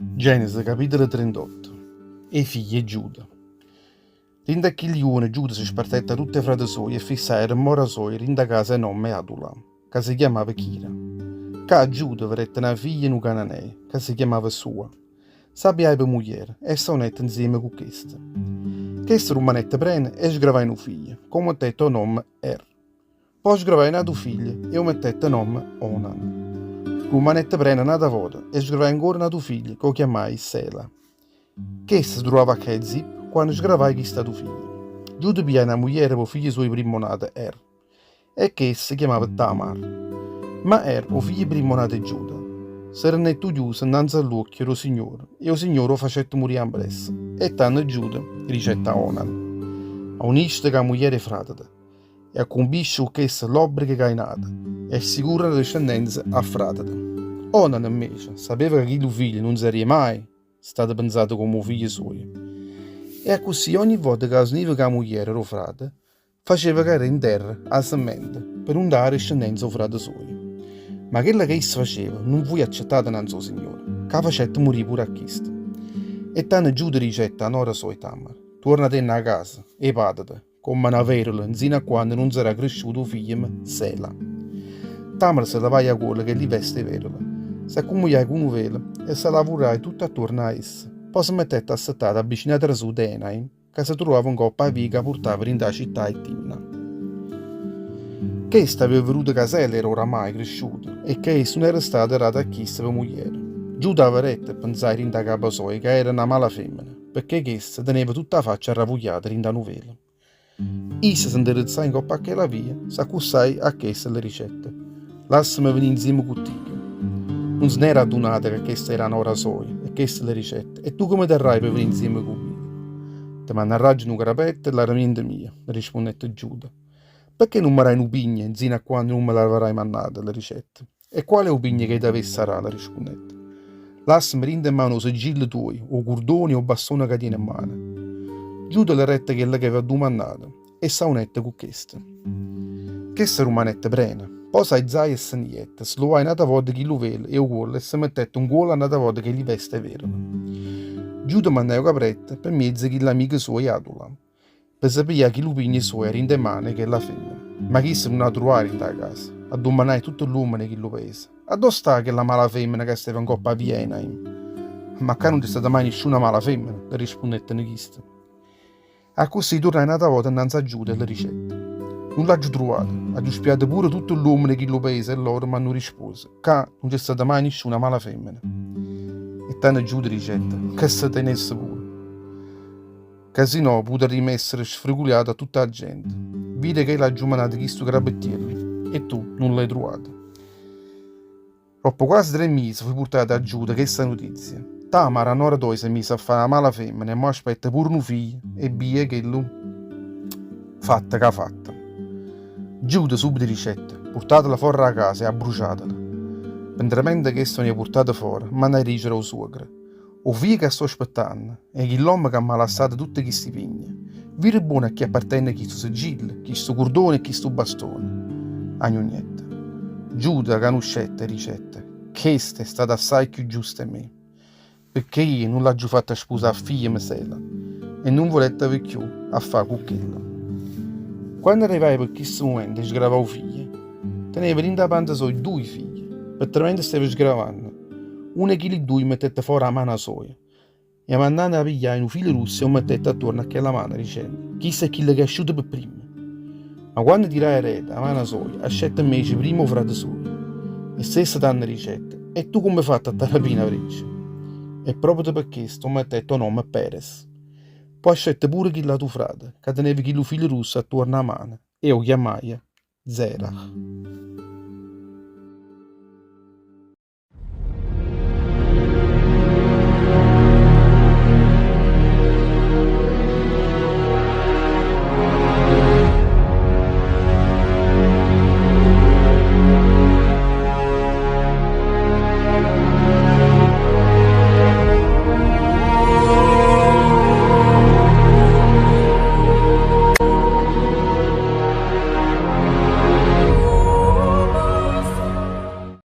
Genesi capitolo 38 'E figlie 'e Giuda Dint' a chilli juorne Giuda se spartette 'a tutt' 'e frate suoje e fissaje 'a demmora soja dint' 'a casa 'e n'ommo 'e Adulam, ca se chiammava Chira. Ccà Giuda vedette na figlia 'e nu Cananeo, ca se chiammava Sua. S' 'a pijaje pe mugliera e s'aunette nzieme cu chesta. Chesta rummanette prena e sgravaje nu figlio, ca 'o mettette 'o nomme Er. Po' sgravaje n'atu figlio e 'o mettette nomme Onan. Rummanette prena n'ata vota e sgravaje ancora n'atu figlio ca 'o chiammaje Sela. Chesta se truvava a Chezib quanno sgravaje chist'atu figlio. Giuda pijaje na mugliera p' 'o figlio suojo primmo nato, Er, e chesta se chiamava Tamar. Ma Er, 'o figlio primmo nato 'e Giuda, se rennette udiuso 'nnanze a ll'uocchie d' 'o Signore e 'o Signore 'o facette murì ampressa. E tanno Giuda dicette a Onan, Auniste cu 'a mugliera 'e fràtete. E accumpisce cu chesta l'obbreco ca è nato, e assicura na descennenza a fràteto. Onan, invece, sapeva ca chillu figlio nun sarria mai stato penzato comme 'o figlio suojo. E accussì ogni vota ca s'univa cu 'a mugliera d' 'o frate, faceva carè 'nterra 'a semmenta pe nun dà 'a descennenza ô frate suojo. Ma chello ca isso faceva nun fuje accettato 'nnanze ô Signore, ca facette murì pure a chisto. E tanno Giuda dicette â nora soja Tamar, Tuornatenne â casa 'e pàtete, Comm'a na verula, nzino a quanno nun sarà crisciuto 'o figliemo Sela. Tamar se levaje 'a cuollo chelli veste 'e verula, s'accummugliaje cu nu velo e se lavuraje tutto attuorno a essa. Po' se mettette assettata vicino 'a trasuta 'e Enaim, ca se truvava 'ncoppa 'a via ca purtava dint' 'a città 'e Timna. Chesta aveva veduto ca Sela era oramaje crisciuto e ca essa nun era stata data a chisto pe mugliera. Giuda 'a vedette e penzaje dint' 'a capa soja ca era na mala femmena. pecché chesta teneva tutta 'a faccia arravugliata dint' 'a nu velo. Isso se 'nderezzaje 'ncopp' a chella via, s'accustaje a chesta e le dicette, Lassame venì 'nzieme cu tico. Nun se n'era addunata ca chesta era 'a nora soja, e chesta le dicette, E tu comme darraje pe venì 'nzieme cu mico? Te mannarraggio nu crapetto 'e l'aramiento mio, le rispunnette Giuda. Pecché nun me dai nu pigno 'nzino a quanno nun me l'avarrai mannato? le dicette. E qual è 'o pigno che t'avesse 'a dà? le rispunnette. Lassame dint' 'e mane 'o sigillo tuojo, 'o curdone e 'o bastone ca tiene 'mmano. Giuda le rette chello ch'aveva addumannato e s'aunette cu chesta. Chesta rummanette prena. Po' s'aizaje e se ne jette, se luvaje n'ata vota chillu velo 'e 'o cuollo e se mettette 'ncuollo n'ata vota chelli veste 'e verula. Giuda mannaje 'o capretto pe' mmiezzo 'e chill'amico suojo Adulam. Pe se piglià chillu pigno suoje 'a dint' 'e mane 'e chella femmena. Ma chisto nun 'a truvaje dint' 'a casa. Addummannaje tutte ll'uommene 'e chillu paese, Addò sta chella mala femmena ca steva 'ncopp' 'a via 'e Enaim? Ma ccà nun c'è stata maje nisciuna mala femmena, le rispunnetteno chiste. Accussì turnaje n'ata vota 'nnanze a Giuda e le dicette, Nun l'aggio truvata, aggio spiato pure tutte ll'uommene 'e chillu paese e lloro m'hanno risposo, Ccà nun c'è stata maje nisciuna mala femmena. E tanno Giuda dicette, Che se tenesse pure. Ca si no putarrimme essere sfreculiate 'a tutta 'a gente. Vide ca io l'aggio manato chistu crapettiello e tu nun l'hai truvato. Doppo quase tre mise fuje purtata a Giuda chesta nutizia, Tamar 'a nora toja s'è misa a fà 'a mala femmena e mò aspetta pure nu figlio e bbia 'e chellu fatto c'ha fatto. Giuda subito dicette, Purtatela fora d' 'a casa e abbruciatela. Pe 'ntramente chesta veneva purtata fora, mannaje dicere a 'o suocro, 'O figlio ca sto aspettanno è chill'ommo ca m'ha lassato tutte chisti pigne. Vire buono a chi appartene chistu sigillo, chistu curdone e chistu bastone. Agnugnette. Giuda canuscette e dicette, Chesta è stata assaje cchiù giusta 'e me, pecché io nun l'aggio fatta spusà a figliema Sela e nun vulette avé cchiù a fà cu chella. Quanno arrivaje pe chistu mumento 'e sgravà 'o figlio, teneva dint' 'a panza soja duje figlie, pe tramente steva sgravanno, Uno 'e chilli dduje mettette fora 'a mana soja e 'a mannanno 'a pigliaje nu filo russo e 'o mettette attuorno a chella mana dicenno, Chisto è chillo ch'è asciuto pe primmo. Ma quanno tiraje areto 'a mana soja, ascette 'mmece primmo 'o frate sujo. E stessa tanno dicette, E tu comm'hê fatto a t'arapì na vreccia? E proprio pe chesto 'o mettette 'o nomme Peres. Po' ascette pure chill'atu frate, ca teneva chillu filo russo attuorno 'a mana, e 'o chiammaje Zerach.